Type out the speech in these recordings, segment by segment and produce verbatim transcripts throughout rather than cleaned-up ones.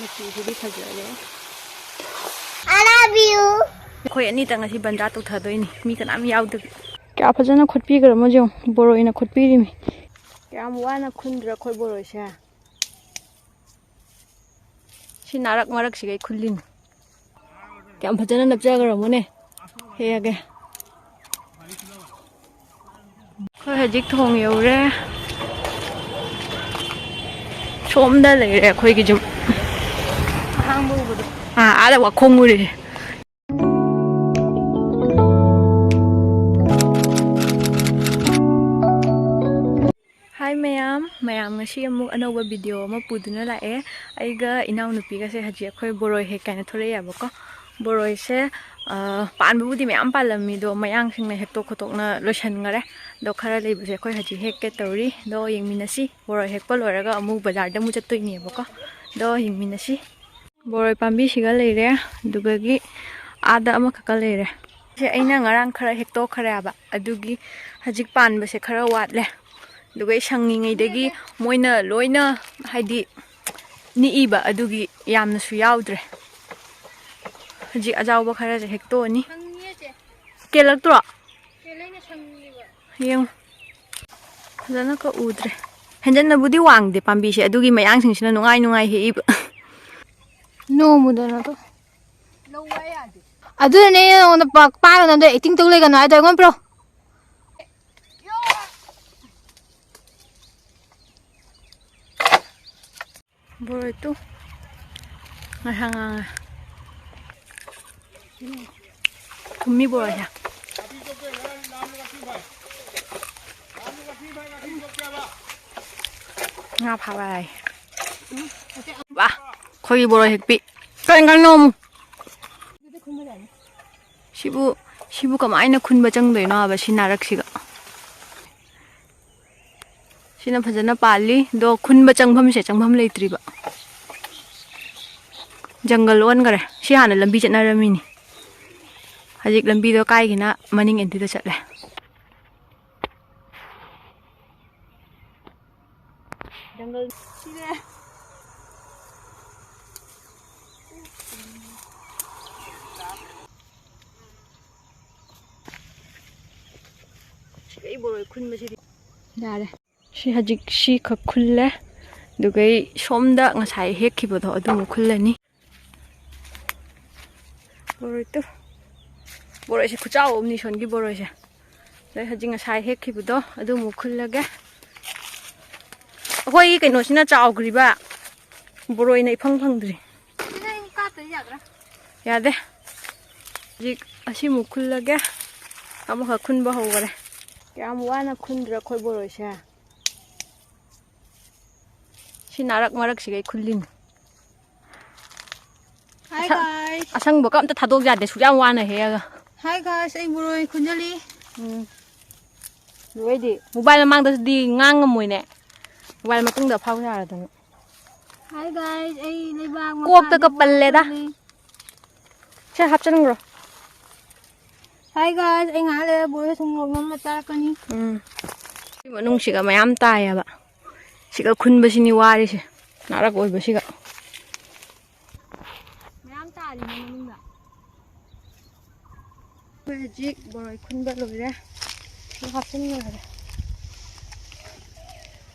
ꯃꯆꯨꯁꯤꯗꯤ ꯐꯖꯔꯦ꯫ I love you. ꯑꯩꯈꯣꯏ ꯑꯅꯤꯇꯪ ꯉꯁꯤ ꯕꯟꯗꯥ ꯇꯧꯊꯗꯣꯏꯅꯤ, ꯃꯤ ꯀꯅꯥꯝ ꯌꯥꯎꯗꯕꯤ꯫ ꯀꯌꯥ ꯐꯖꯅ ꯈꯣꯠꯄꯤꯈ꯭ꯔꯃꯣ ꯌꯦꯡꯉꯣ, ꯕꯣꯔꯣꯏꯅ ꯈꯣꯠꯄꯤꯔꯤꯃꯤ꯫ ꯀꯌꯥꯝ ꯋꯥꯅ ꯈꯨꯟꯗ꯭ꯔꯥ ꯑꯩꯈꯣꯏ ꯕꯣꯔꯣꯏꯁꯦ꯫ ꯁꯤ ꯅꯥꯔꯛ ꯃꯔꯛꯁꯤꯒꯩ ꯈꯨꯜꯂꯤꯅꯤ꯫ ꯀꯌꯥꯝ ꯐꯖꯅ ꯅꯞꯆꯈ꯭ꯔꯃꯣꯅꯦ꯫ ꯍꯦꯛꯑꯒꯦ꯫ ꯑꯩꯈꯣꯏ ꯍꯧꯖꯤꯛ ꯊꯣꯡ ꯌꯧꯔꯦ꯫ ꯁꯣꯝꯗ ꯂꯩꯔꯦ ꯑꯩꯈꯣꯏꯒꯤ ꯌꯨꯝ꯫ ꯑꯍꯥꯡꯕ ꯎꯕꯗꯣ꯫ ꯑꯥ, ꯑꯥꯗ ꯋꯥꯈꯣꯡ ꯎꯔꯦ꯫ ꯍꯥꯏ ꯃꯌꯥꯝ, ꯃꯌꯥꯝ ꯉꯁꯤ ꯑꯃꯨꯛ ꯑꯅꯧꯕ ꯚꯤꯗꯤꯑꯣ ꯑꯃ ꯄꯨꯗꯨꯅ ꯂꯥꯛꯑꯦ꯫ ꯑꯩꯒ ꯏꯅꯥꯎꯅꯨꯄꯤꯒꯁꯦ ꯍꯧꯖꯤꯛ ꯑꯩꯈꯣꯏ ꯕꯣꯔꯣꯏ ꯍꯦꯛ ꯀꯥꯏꯅ ꯊꯣꯔꯛꯑꯦꯕꯀꯣ꯫ ꯕꯣꯔꯣꯏꯁꯦ, ꯑ, ꯄꯥꯟꯕꯕꯨꯗꯤ ꯃꯌꯥꯝ ꯄꯥꯜꯂꯝꯃꯤ, ꯑꯗꯣ ꯃꯌꯥꯡꯁꯤꯡꯅ ꯍꯦꯛꯇꯣꯛ ꯈꯣꯠꯇꯣꯛꯅ ꯂꯣꯏꯁꯟꯈꯔꯦ꯫ ꯑꯗꯣ ꯈꯔ ꯂꯩꯕꯁꯦ ꯑꯩꯈꯣꯏ ꯍꯧꯖꯤꯛ ꯍꯦꯛꯀꯦ ꯇꯧꯔꯤ꯫ ꯑꯗꯣ ꯌꯦꯡꯃꯤꯟꯅꯁꯤ, ꯕꯣꯔꯣꯏ ꯍꯦꯛꯄ ꯂꯣꯏꯔꯒ ꯑꯃꯨꯛ ꯕꯖꯥꯔꯗ ꯑꯃꯨꯛ ꯆꯠꯇꯣꯏꯅꯦꯕꯀꯣ꯫ ꯑꯗꯣ ꯌꯦꯡꯃꯤꯟꯅꯁꯤ꯫ ꯕꯣꯔꯣꯏ ꯄꯥꯝꯕꯤꯁꯤꯒ ꯂꯩꯔꯦ, ꯑꯗꯨꯗꯒꯤ ꯑꯥꯗ ꯑꯃꯈꯛꯀ ꯂꯩꯔꯦ꯫ ꯁꯦ ꯑꯩꯅ ꯉꯔꯥꯡ ꯈꯔ ꯍꯦꯛꯇꯣꯛꯈ꯭ꯔꯦꯕ, ꯑꯗꯨꯒꯤ ꯍꯧꯖꯤꯛ ꯄꯥꯟꯕꯁꯦ ꯈꯔ ꯋꯥꯠꯂꯦ꯫ ꯑꯗꯨꯒ ꯑꯩ ꯁꯪꯉꯤꯉꯩꯗꯒꯤ ꯃꯣꯏꯅ ꯂꯣꯏꯅ, ꯍꯥꯏꯗꯤ, ꯅꯤꯛꯏꯕ, ꯑꯗꯨꯒꯤ ꯌꯥꯝꯅꯁꯨ ꯌꯥꯎꯗ꯭ꯔꯦ꯫ ꯍꯧꯖꯤꯛ ꯑꯖꯥꯎꯕ ꯈꯔꯁꯦ ꯍꯦꯛꯇꯣꯛꯑꯅꯤ꯫ ꯀꯦꯜꯂꯛꯇ꯭ꯔꯣ? ꯌꯦꯡꯉꯨ꯫ ꯐꯖꯅ ꯀꯛꯎꯗ꯭ꯔꯦ꯫ ꯍꯦꯟꯖꯟꯅꯕꯨꯗꯤ ꯋꯥꯡꯗꯦ ꯄꯥꯝꯕꯤꯁꯦ, ꯑꯗꯨꯒꯤ ꯃꯌꯥꯡꯁꯤꯡꯁꯤꯅ ꯅꯨꯡꯉꯥꯏ ꯅꯨꯡꯉꯥꯏ ꯍꯦꯛꯏꯕ꯫ ꯅꯣꯡꯃꯗꯅ ꯑꯗꯣ꯫ ꯑꯗꯨꯅꯅꯦ ꯑꯩꯅ ꯅꯉꯣꯟꯗ ꯄꯥꯛ ꯄꯥꯏꯒꯅꯨ, ꯑꯗꯣ acting ꯇꯧ ꯂꯩꯒꯅꯨ ꯍꯥꯏꯗꯣ꯫ ꯑꯩꯉꯣꯟꯗ ꯄꯤꯔꯛꯑꯣ꯫ ꯕꯣꯔꯣꯏ ꯇꯨ ꯉꯁꯥ ꯉꯥꯡꯉꯦ꯫ ꯊꯨꯝꯃꯤ ꯕꯣꯔꯣꯏꯁꯦ꯫ ꯉꯥ ꯐꯥꯕ ꯍꯥꯏ꯫ ꯋꯥ, ꯑꯩꯈꯣꯏꯒꯤ ꯕꯣꯔꯣꯏ ꯍꯦꯛꯄꯤ꯫ ꯀꯔꯤ ꯀꯔꯤꯅꯣ ꯑꯃꯨꯛ? ꯁꯤꯕꯨ, ꯁꯤꯕꯨ ꯀꯃꯥꯏꯅ ꯈꯨꯟꯕ ꯆꯪꯗꯣꯏꯅꯣ ꯍꯥꯏꯕ ꯁꯤ ꯅꯥꯔꯛꯁꯤꯒ? ꯁꯤꯅ ꯐꯖꯅ ꯄꯥꯜꯂꯤ, ꯑꯗꯣ ꯈꯨꯟꯕ ꯆꯪꯐꯝꯁꯦ ꯆꯪꯐꯝ ꯂꯩꯇ꯭ꯔꯤꯕ꯫ ꯖꯪꯒꯜ ꯑꯣꯟꯈꯔꯦ꯫ ꯁꯤ ꯍꯥꯟꯅ ꯂꯝꯕꯤ ꯆꯠꯅꯔꯝꯃꯤꯅꯤ꯫ ꯍꯧꯖꯤꯛ ꯂꯝꯕꯤꯗꯣ ꯀꯥꯏꯒꯤꯅ ꯃꯅꯤꯡ ꯑꯦꯟꯇ꯭ꯔꯤꯗ ꯆꯠꯂꯦ꯫ ꯖꯪꯒꯜ ꯁꯤꯅꯦ꯫ ꯕꯣꯔꯣꯏ ꯈꯨꯟꯕꯁꯤꯗꯤ꯫ ꯌꯥꯔꯦ꯫ ꯁꯤ ꯍꯧꯖꯤꯛ ꯁꯤ ꯈꯛ ꯈꯨꯜꯂꯦ꯫ ꯑꯗꯨꯒ ꯑꯩ ꯁꯣꯝꯗ ꯉꯁꯥꯏ ꯍꯦꯛꯈꯤꯕꯗꯣ ꯑꯗꯨꯃꯨꯛ ꯈꯨꯜꯂꯅꯤ꯫ ꯕꯣꯔꯣꯏꯗꯨ, ꯕꯣꯔꯣꯏꯁꯦ ꯈꯨꯆꯥꯎ ꯑꯃꯅꯤ, ꯁꯣꯟꯒꯤ ꯕꯣꯔꯣꯏꯁꯦ꯫ ꯑꯗꯩ ꯍꯧꯖꯤꯛ ꯉꯁꯥꯏ ꯍꯦꯛꯈꯤꯕꯗꯣ ꯑꯗꯨꯃꯨꯛ ꯈꯨꯜꯂꯒꯦ꯫ ꯑꯩꯈꯣꯏꯒꯤ ꯀꯩꯅꯣꯁꯤꯅ ꯆꯥꯎꯈ꯭ꯔꯤꯕ, ꯕꯣꯔꯣꯏꯅ ꯏꯐꯪ ꯐꯪꯗ꯭ꯔꯤ꯫ ꯌꯥꯗꯦ꯫ ꯍꯧꯖꯤꯛ ꯑꯁꯤꯃꯨꯛ ꯈꯨꯜꯂꯒꯦ꯫ ꯑꯃꯈꯛ ꯈꯨꯟꯕ ꯍꯧꯈꯔꯦ꯫ ꯀꯌꯥꯝ ꯋꯥꯅ ꯈꯨꯟꯗ꯭ꯔꯥ ꯑꯩꯈꯣꯏ ꯕꯣꯔꯣꯏꯁꯦ꯫ ꯁꯤ ꯅꯥꯔꯛ ꯃꯔꯛꯁꯤꯒꯩ ꯈꯨꯜꯂꯤꯅꯤ꯫ Hi ꯑꯁ-, guys. ꯑꯁꯪꯕꯒ ꯑꯝꯇ ꯊꯥꯗꯣꯛ ꯌꯥꯗꯦ, ꯁꯨꯛ ꯌꯥꯝ ꯋꯥꯅ ꯍꯦꯛꯑꯒ꯫ Hi guys, ꯑꯩ ꯕꯣꯔꯣꯏ ꯈꯨꯟꯖꯜꯂꯤ꯫ ꯎꯝ꯫ ꯂꯣꯏꯗꯤ꯫ Mobile ꯃꯃꯥꯡꯗꯗꯤ ꯉꯥꯡꯉꯝꯃꯣꯏꯅꯦ꯫ Mobile ꯃꯇꯨꯡꯗ ꯐꯥꯎ ꯌꯥꯔꯗꯅ꯫ Hi guys, ꯑꯩ ꯂꯩꯕꯥꯛ ꯀꯣꯛꯇꯒ ꯃꯈꯥꯗ ꯄꯜꯂꯦꯗ꯫ ꯈꯨꯜꯂꯤ꯫ ꯁꯦ ꯍꯥꯞꯆꯤꯟꯈ꯭ꯔꯣ꯫ Hi guys, ꯑꯩ ꯉꯥꯏꯍꯥꯛ ꯂꯩꯔ ꯕꯣꯔꯣꯏ ꯊꯣꯡ ꯉꯧꯅꯕ ꯆꯥꯔꯛꯀꯅꯤ꯫ ꯎꯝ꯫ ꯁꯤ ꯃꯅꯨꯡꯁꯤꯒ ꯃꯌꯥꯝ ꯇꯥꯏꯌꯦꯕ꯫ ꯁꯤꯒ ꯈꯨꯟꯕꯁꯤꯅꯤ ꯋꯥꯔꯤꯁꯦ꯫ ꯅꯥꯔꯛ ꯑꯣꯏꯕꯁꯤꯒ꯫ ꯃꯌꯥꯝ ꯇꯥꯔꯤꯅꯦ ꯃꯅꯨꯡꯗ꯫ ꯑꯩꯈꯣꯏ ꯍꯧꯖꯤꯛ ꯕꯣꯔꯣꯏ ꯈꯨꯟꯕ ꯂꯣꯏꯔꯦ꯫ ꯁꯤ ꯍꯥꯞꯆꯤꯟꯈ꯭ꯔꯦ꯫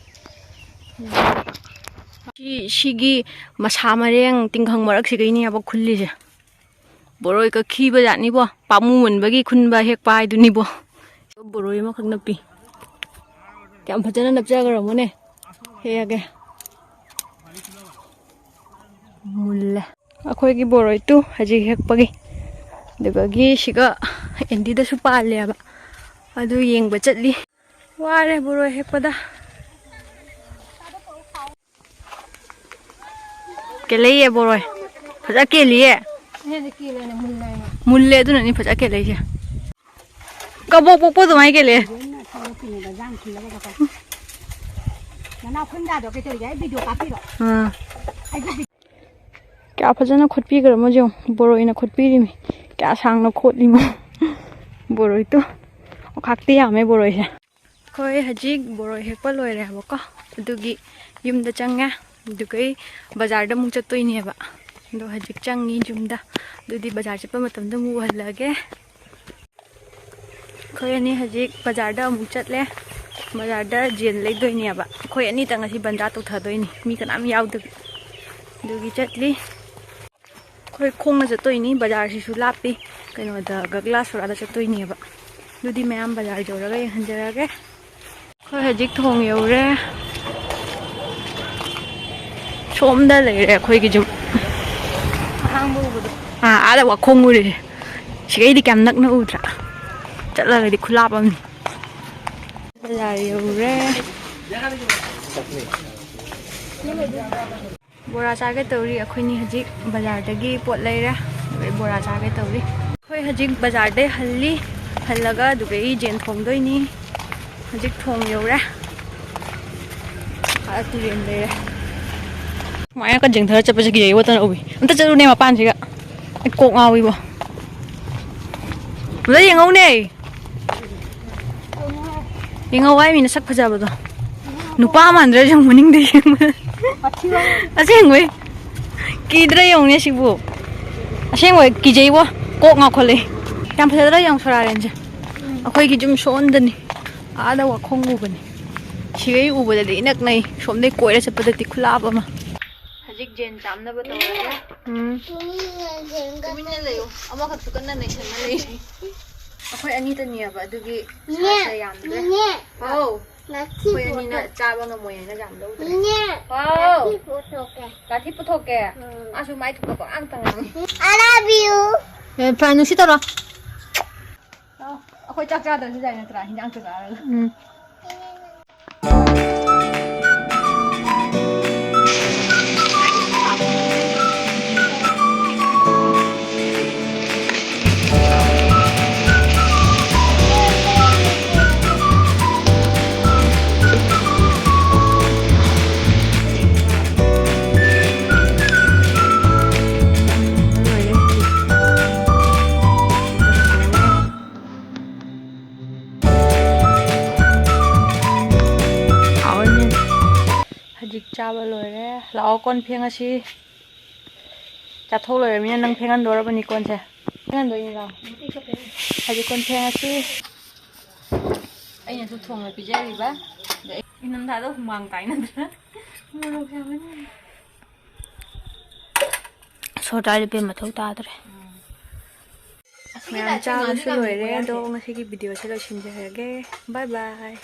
ꯁꯤ, ꯁꯤꯒꯤ ꯃꯁꯥ ꯃꯔꯦꯡ ꯇꯤꯡꯈꯪ ꯃꯔꯛꯁꯤꯒꯩꯅꯦꯕ ꯈꯨꯜꯂꯤꯁꯦ꯫ ꯕꯣꯔꯣꯏ ꯀꯛꯈꯤꯕ ꯖꯥꯠꯅꯤꯕꯣ꯫ ꯄꯥꯝꯃꯨꯃꯟꯕꯒꯤ ꯈꯨꯟꯕ ꯍꯦꯛꯄ ꯍꯥꯏꯗꯨꯅꯤꯕꯣ꯫ ꯕꯣꯔꯣꯏ ꯑꯃꯈꯛ ꯅꯞꯄꯤ꯫ ꯌꯥꯝ ꯐꯖꯅ ꯅꯞꯆꯈ꯭ꯔꯕꯅꯦ꯫ ꯍꯦꯛꯑꯒꯦ꯫ ꯃꯨꯜꯂꯦ꯫ ꯑꯩꯈꯣꯏꯒꯤ ꯕꯣꯔꯣꯏ ꯇꯨ ꯍꯧꯖꯤꯛ ꯍꯦꯛꯄꯒꯤ꯫ ꯑꯗꯨꯗꯒꯤ ꯁꯤꯒ ꯑꯦꯟꯗꯤꯗꯁꯨ ꯄꯥꯜꯂꯦꯕ꯫ ꯑꯗꯨ ꯌꯦꯡꯕ ꯆꯠꯂꯤ꯫ ꯋꯥꯔꯦ ꯕꯣꯔꯣꯏ ꯍꯦꯛꯄꯗ꯫ ꯀꯦꯜꯂꯛꯏꯌꯦ ꯕꯣꯔꯣꯏ꯫ ꯐꯖ ꯀꯦꯜꯂꯤꯌꯦ꯫ ꯃꯨꯜꯂꯦ, ꯑꯗꯨꯅꯅꯤ ꯐꯖ ꯀꯦꯜꯂꯛꯏꯁꯦ꯫ ꯀꯕꯣꯛ ꯄꯣꯛꯄ ꯑꯗꯨꯃꯥꯏ ꯀꯦꯜꯂꯦ꯫ ꯅꯅꯥꯎ ꯈꯨꯟꯗꯥꯗꯣ ꯀꯩꯗꯧꯔꯤꯒꯦ? ꯑꯩ video ꯀꯥꯞꯄꯤꯔꯣ? ꯑꯥ꯫ ꯑꯩꯁꯨ ꯀꯌꯥ ꯐꯖꯅ ꯈꯣꯠꯄꯤꯈ꯭ꯔꯃꯣ ꯌꯦꯡꯉꯣ꯫ ꯕꯣꯔꯣꯏꯅ ꯈꯣꯠꯄꯤꯔꯤꯃꯤ꯫ ꯀꯌꯥ ꯁꯥꯡꯅ ꯈꯣꯠꯂꯤꯃꯣ꯫ ꯕꯣꯔꯣꯏꯗꯣ꯫ ꯑꯣꯈꯥꯛꯇꯤ ꯌꯥꯝꯃꯦ ꯕꯣꯔꯣꯏꯁꯦ꯫ ꯑꯩꯈꯣꯏ ꯍꯧꯖꯤꯛ ꯕꯣꯔꯣꯏ ꯍꯦꯛꯄ ꯂꯣꯏꯔꯦꯕꯀꯣ꯫ ꯑꯗꯨꯒꯤ ꯌꯨꯝꯗ ꯆꯪꯉꯦ꯫ ꯑꯗꯨꯒ ꯑꯩ ꯕꯖꯥꯔꯗ ꯑꯃꯨꯛ ꯆꯠꯇꯣꯏꯅꯦꯕ꯫ ꯑꯗꯣ ꯍꯧꯖꯤꯛ ꯆꯪꯉꯤ ꯌꯨꯝꯗ꯫ ꯑꯗꯨꯗꯤ ꯕꯖꯥꯔ ꯆꯠꯄ ꯃꯇꯝꯗ ꯑꯃꯨꯛ ꯎꯍꯜꯂꯒꯦ꯫ ꯑꯩꯈꯣꯏ ꯑꯅꯤ ꯍꯧꯖꯤꯛ ꯕꯖꯥꯔꯗ ꯑꯃꯨꯛ ꯆꯠꯂꯦ꯫ ꯕꯖꯥꯔꯗ ꯖꯦꯟ ꯂꯩꯗꯣꯏꯅꯦꯕ꯫ ꯑꯩꯈꯣꯏ ꯑꯅꯤꯇꯪ ꯉꯁꯤ ꯕꯟꯗ꯭ꯔꯥ ꯇꯧꯊꯗꯣꯏꯅꯤ, ꯃꯤ ꯀꯅꯥꯝ ꯌꯥꯎꯗꯕꯤ꯫ ꯑꯗꯨꯒꯤ ꯆꯠꯂꯤ꯫ ꯑꯩꯈꯣꯏ ꯈꯣꯡꯅ ꯆꯠꯇꯣꯏꯅꯤ, ꯕꯖꯥꯔꯁꯤꯁꯨ ꯂꯥꯞꯄꯤ꯫ ꯀꯩꯅꯣꯗ, ꯒꯒꯂꯥ ꯁꯣꯔꯥꯗ ꯆꯠꯇꯣꯏꯅꯦꯕ꯫ ꯑꯗꯨꯗꯤ ꯃꯌꯥꯝ ꯕꯖꯥꯔ ꯌꯧꯔꯒ ꯌꯦꯡꯍꯟꯖꯔꯒꯦ꯫ ꯑꯩꯈꯣꯏ ꯍꯧꯖꯤꯛ ꯊꯣꯡ ꯌꯧꯔꯦ꯫ ꯁꯣꯝꯗ ꯂꯩꯔꯦ ꯑꯩꯈꯣꯏꯒꯤ ꯌꯨꯝ꯫ ꯑꯍꯥꯡꯕ ꯎꯕꯗꯣ꯫ ꯑꯥ, ꯑꯥꯗ ꯋꯥꯈꯣꯡ ꯎꯔꯦ꯫ ꯁꯤꯒꯩꯗꯤ ꯀꯌꯥꯝ ꯅꯛꯅ ꯎꯗ꯭ꯔꯥ? ꯆꯠꯂꯒꯗꯤ ꯈꯨꯂꯥꯞ ꯑꯃꯅꯤ꯫ ꯕꯖꯥꯔ ꯌꯧꯔꯦ꯫ ꯕꯣꯔꯥ ꯆꯥꯒꯦ ꯇꯧꯔꯤ꯫ ꯑꯩꯈꯣꯏꯅꯤ ꯍꯧꯖꯤꯛ ꯕꯖꯥꯔꯗꯒꯤ ꯄꯣꯠ ꯂꯩꯔꯦ, ꯑꯗꯨꯒ ꯕꯣꯔꯥ ꯆꯥꯒꯦ ꯇꯧꯔꯤ꯫ ꯑꯩꯈꯣꯏ ꯍꯧꯖꯤꯛ ꯕꯖꯥꯔꯗꯩ ꯍꯜꯂꯤ꯫ ꯍꯜꯂꯒ ꯑꯗꯨꯒ ꯌꯦꯟ ꯊꯣꯡꯗꯣꯏꯅꯤ꯫ ꯍꯧꯖꯤꯛ ꯊꯣꯡ ꯌꯧꯔꯦ꯫ ꯑꯥ, ꯇꯨꯔꯦꯟ ꯂꯩꯔꯦ꯫ ꯁꯨꯃꯥꯏꯅ ꯀꯟ ꯆꯦꯡꯊꯔ ꯆꯠꯄꯁꯦ ꯀꯤꯖꯩ, ꯋꯥꯇꯅ ꯎꯏ꯫ ꯑꯝꯇ ꯆꯠꯂꯨꯅꯦ ꯃꯄꯥꯟꯁꯤꯒ꯫ ꯑꯩ ꯀꯣꯛ ꯉꯥꯎꯏꯕꯣ꯫ ꯑꯝꯇ ꯌꯦꯡꯍꯧꯅꯦ꯫ ꯌꯦꯡꯉꯧ ꯍꯥꯏ ꯃꯤ ꯅꯁꯛ ꯐꯖꯕꯗꯣ꯫ ꯅꯨꯄꯥ ꯃꯥꯟꯗ꯭ꯔꯁꯨ ꯃꯅꯤꯡꯗ ꯌꯦꯡꯕ꯫ ꯑꯁꯦꯡꯕꯩ꯫ ꯀꯤꯗ꯭ꯔꯥ ꯌꯦꯡꯉꯨꯅꯦ ꯁꯤꯕꯨ꯫ ꯑꯁꯦꯡꯕꯩ ꯀꯤꯖꯩꯕꯣ꯫ ꯀꯣꯛ ꯉꯥꯎꯈꯠꯂꯛꯑꯦ꯫ ꯌꯥꯝ ꯐꯖꯗ꯭ꯔꯥ ꯌꯦꯡꯉꯨ ꯁꯣꯔꯥꯔꯦꯟꯁꯦ꯫ ꯑꯩꯈꯣꯏꯒꯤ ꯌꯨꯝ ꯁꯣꯟꯗꯅꯤ꯫ ꯑꯥꯗ ꯋꯥꯈꯣꯡ ꯎꯕꯅꯤ꯫ ꯁꯤꯒꯩ ꯎꯕꯗꯗꯤ ꯏꯅꯛ ꯅꯛꯏ꯫ ꯁꯣꯝꯗꯩ ꯀꯣꯏꯔ ꯆꯠꯄꯗꯗꯤ ꯈꯨꯂꯥꯞ ꯑꯃ꯫ ꯍꯧꯖꯤꯛ ꯖꯦꯟ ꯆꯥꯝꯅꯕ ꯇꯧꯔꯒꯦ꯫ ꯎꯝ꯫ ꯇꯨꯃꯤꯟꯅ ꯂꯩꯌꯨ꯫ ꯑꯃꯈꯛꯁꯨ ꯀꯟꯅ ꯅꯩꯁꯟꯅ ꯂꯩꯔꯤ꯫ ꯑꯩꯈꯣꯏ ꯑꯅꯤꯇꯅꯦꯕ, ꯑꯗꯨꯒꯤ ꯏꯅꯦ, ꯁꯥꯏꯖꯁꯦ ꯌꯥꯝꯗ꯭ꯔꯦ꯫ ꯏꯅꯦ꯫ ꯍꯥꯎ꯫ ꯅꯥꯊꯤ ꯑꯩꯈꯣꯏ ꯑꯅꯤꯅ ꯄꯨꯊꯣꯛꯀꯦ꯫ ꯆꯥꯕ ꯉꯝꯃꯣꯏ ꯍꯥꯏꯅ ꯌꯥꯝ ꯂꯧꯗ꯭ꯔꯦ꯫ ꯏꯅꯦ꯫ ꯍꯥꯎ꯫ ꯅꯥꯊꯤ ꯄꯨꯊꯣꯛꯀꯦ꯫ ꯅꯥꯊꯤ ꯄꯨꯊꯣꯛꯀꯦ? ꯎꯝ꯫ ꯃꯥꯁꯨ ꯃꯥꯏ ꯊꯣꯛꯄ ꯄꯉꯥꯡꯇ ꯉꯥꯡꯉꯤ꯫ I love you꯫ A, France ꯅꯨꯡꯁꯤ ꯇꯧꯔꯣ꯫ ꯑꯩꯈꯣꯏ ꯆꯥꯛ ꯆꯥꯗ꯭ꯔꯁꯨ ꯌꯥꯏ ꯅꯠꯇ꯭ꯔꯥ? ꯍꯤꯟꯖꯥꯡ ꯆꯥꯔꯒ꯫ ꯎꯝ꯫ ꯍꯥꯎꯔꯅꯤ꯫ ꯍꯧꯖꯤꯛ ꯆꯥꯕ ꯂꯣꯏꯔꯦ꯫ ꯂꯥꯛꯑꯣ, ꯀꯣꯟ ꯐꯦꯡꯉꯁꯤ꯫ ꯆꯥꯊꯣꯛ ꯂꯣꯏꯔꯃꯤꯅ ꯅꯪ ꯐꯦꯡꯍꯟꯗꯣꯔꯕꯅꯤ ꯀꯣꯟꯁꯦ꯫ ꯐꯦꯡꯍꯟꯗꯣꯏꯅꯤ, ꯂꯥꯛꯑꯣ꯫ ꯍꯧꯖꯤꯛ ꯀꯣꯟ ꯐꯦꯡꯉꯁꯤ꯫ ꯑꯩꯅꯁꯨ ꯊꯣꯡꯅ ꯄꯤꯖꯔꯤꯕ꯫ ꯏꯅꯝꯊꯥꯗꯣ ꯍꯨꯃꯥꯡ ꯇꯥꯏꯅꯗ꯭ꯔꯥ? ꯃꯣꯔꯣꯛ ꯁꯥꯃꯟ꯫ ꯁꯣꯗꯥ ꯂꯨꯄꯦ ꯃꯊꯧ ꯇꯥꯗ꯭ꯔꯦ꯫ ꯃꯌꯥꯝ ꯆꯥꯕꯁꯨ ꯂꯣꯏꯔꯦ꯫ ꯑꯗꯣ ꯉꯁꯤꯒꯤ ꯚꯤꯗꯤꯑꯣꯁꯦ ꯂꯣꯏꯁꯤꯟꯖꯔꯒꯦ꯫ ꯕꯥꯏ ꯕꯥꯏ꯫